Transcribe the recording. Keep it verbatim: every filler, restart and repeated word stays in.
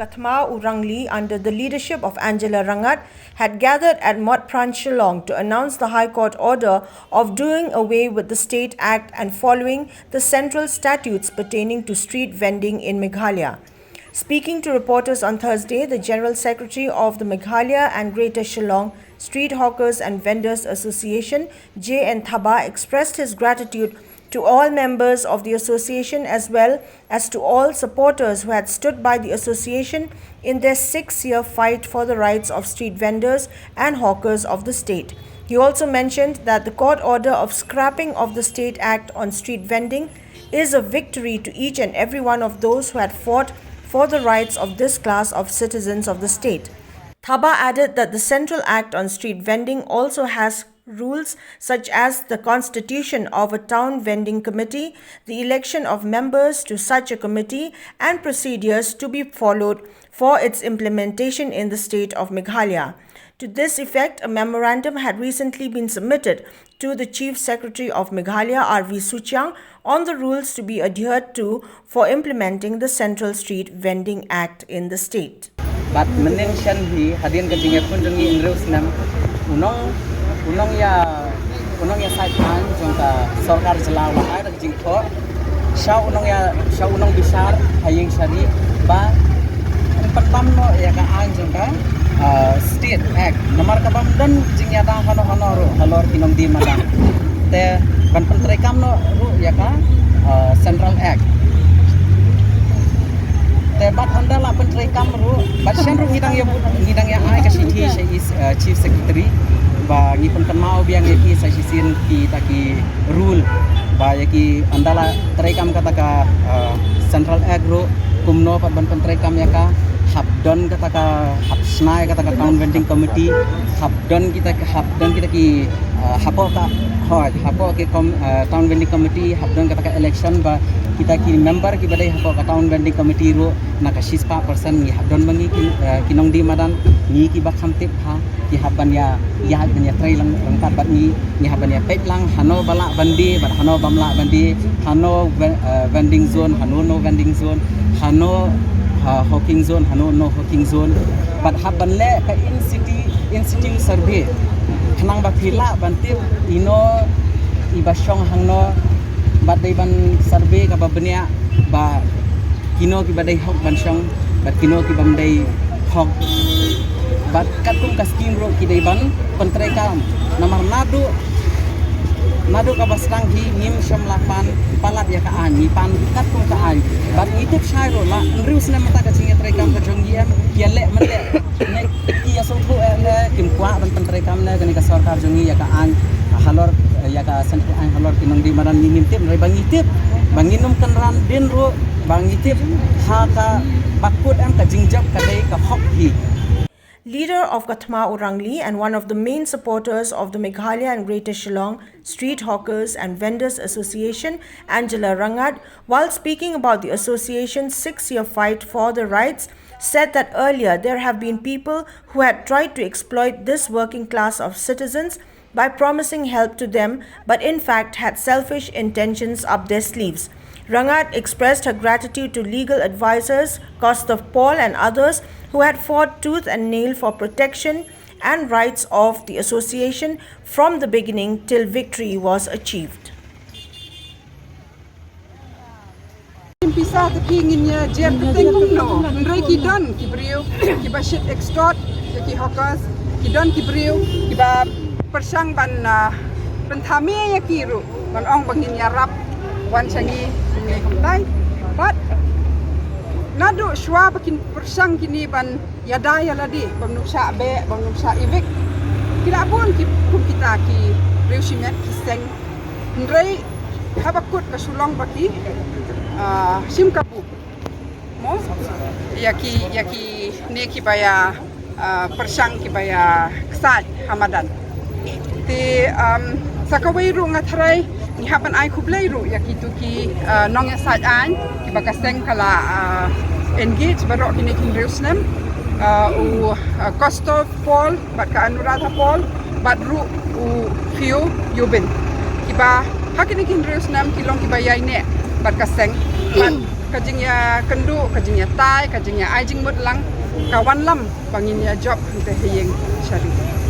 Kathma Urangli, under the leadership of Angela Rangat, had gathered at Motphran, Shillong, to announce the High Court order of doing away with the State Act and following the central statutes pertaining to street vending in Meghalaya. Speaking to reporters on Thursday, the General Secretary of the Meghalaya and Greater Shillong Street Hawkers and Vendors Association, J N Thaba, expressed his gratitude to all members of the association as well as to all supporters who had stood by the association in their six-year fight for the rights of street vendors and hawkers of the state. He also mentioned that the court order of scrapping of the State Act on street vending is a victory to each and every one of those who had fought for the rights of this class of citizens of the state. Thaba added that the Central Act on Street Vending also has rules such as the constitution of a town vending committee, the election of members to such a committee, and procedures to be followed for its implementation in the state of Meghalaya. To this effect, a memorandum had recently been submitted to the Chief Secretary of Meghalaya, R V Suchiang, on the rules to be adhered to for implementing the Central Street Vending Act in the state. Bad mynnin shen hi, hadien ka jingïakhun jong ngi hynriew snem, u nong, u nong ïa, u nong ïasaid aiñ jong ka sorkar jylla u la ai da ka jingthoh sha u nong ïa, sha u nongbishar ha ïing shari ba yn pynbam noh ïa ka aiñ jong ka, ah, State Act. Namar ka bym don jingïada hano hano ruh halor ki nongdie madan. Te ban pyntreikam noh ruh ïa ka, ah, Central Act. Te bad ynda la pyntreikam ruh, bad shen ruh ngi dang ïa bud, ngi dang ïa ai ka shithi sha i, ah, Chief Secretary ba ngi pynkynmaw biang ïa ki sa shisien kita ki rule ba ïa ki ynda la treikam kata ka, ah, Central Act ruh kumno pat ban pyntreikam ïa ka, hap don kata ka, hap shna ïa kata ka Town Vending Committee, hap don kita, hap don kita ki, ah, hapoh ka, hooid, hapoh ki kom-, ah, Town Vending Committee hap don kata ka election ba kita ki member kiba dei hapoh ka Town Vending Committee ruh na ka shispah percent ngi hap don ba ngi ki, ah, ki nongdie madan, ngi kiba kham tip bha, ki hap ban ïa, ïa hap ban ïatrei lang ryngkat bad ngi, ngi hap ban ïapeit lang hano ba lah ban die bad hano bym lah ban die, hano ve-, eh, vending zone, hano no vending zone, hano, eh, hawking zone, hano no hawking zone. Bad hap ban leh ka in situ, in situ survey khnang ba phi lah ban tip ino iba shong hangno bad dei ban survey kaba bniah ba kino kiba dei hok ban shong bad kino kibym dei hok. Bad katkum ka skim ruh ki dei ban pyntreikam. Namar naduh, naduh kaba sdang hi ngim shym la pan palat ïa ka aiñ, ngi pan katkum ka aiñ. Bad ngi tip shai ruh la hynriew snem mynta ka jingïatreikam ka jong ngi em, ki ïaleh mynleh. Ne ki ïasngewthuh eh ne kim kwah ban pyntreikam ne kane ka sorkar jong ngi ïa ka aiñ halor, eh, ïa ka Central Act halor ki nongdie madan, ngi ngim tip, hynrei ba ngi tip, ba ngin ym kynran dien ruh, ba ngi tip ha kaba kut em ka jingjop ka dei ka hok hi. Leader of Kathma Urangli and one of the main supporters of the Meghalaya and Greater Shillong Street Hawkers and Vendors Association, Angela Rangat, while speaking about the association's six-year fight for the rights, said that earlier there have been people who had tried to exploit this working class of citizens by promising help to them, but in fact had selfish intentions up their sleeves. Rangat expressed her gratitude to legal advisors Kostov Paul and others who had fought tooth and nail for protection and rights of the association from the beginning till victory was achieved. Pisa te phi ngin ïa jer te teng kumno. Hynrei ki don ki briew kiba shit extort ïa ki hawkers, ki don ki briew kiba pyrshang ban, ah, pynthame ïa ki ruh, ban ong ba ngin ïarap wan sha ngi kumne kumtai. Bad naduh shuwa ba kin pyrshang kine ban ïada ïa lade, bym nuksa beh, bym nuksa evict, ki la bun ki kum kita ki briew shimet ki seng. Hynrei haba kut ka shu long ba ki, ah, shim kabu mo ïa ki, ïa kine kiba ïa, ah, pyrshang kiba ïa ksaid ha madan. Te, um, sa kawei ruh nga tharai ngi hap ban ai khublei ruh ïa kitu ki, ah, nongïasaid aiñ kiba ka seng ka la, ah, engage baroh kine ki hynriew snem, ah, u, ah, Kostov Paul bad ka Anuradha Paul bad ruh u Phyo Yobin, kiba ha kine ki hynriew snem ki long kiba ïaineh bad ka seng. Bad Ka jingïakynduh, ka jingïatai, ka jingïa ai jingmut lang ka wanlam ba ngin ïa jop hangta ha ïing sha ri.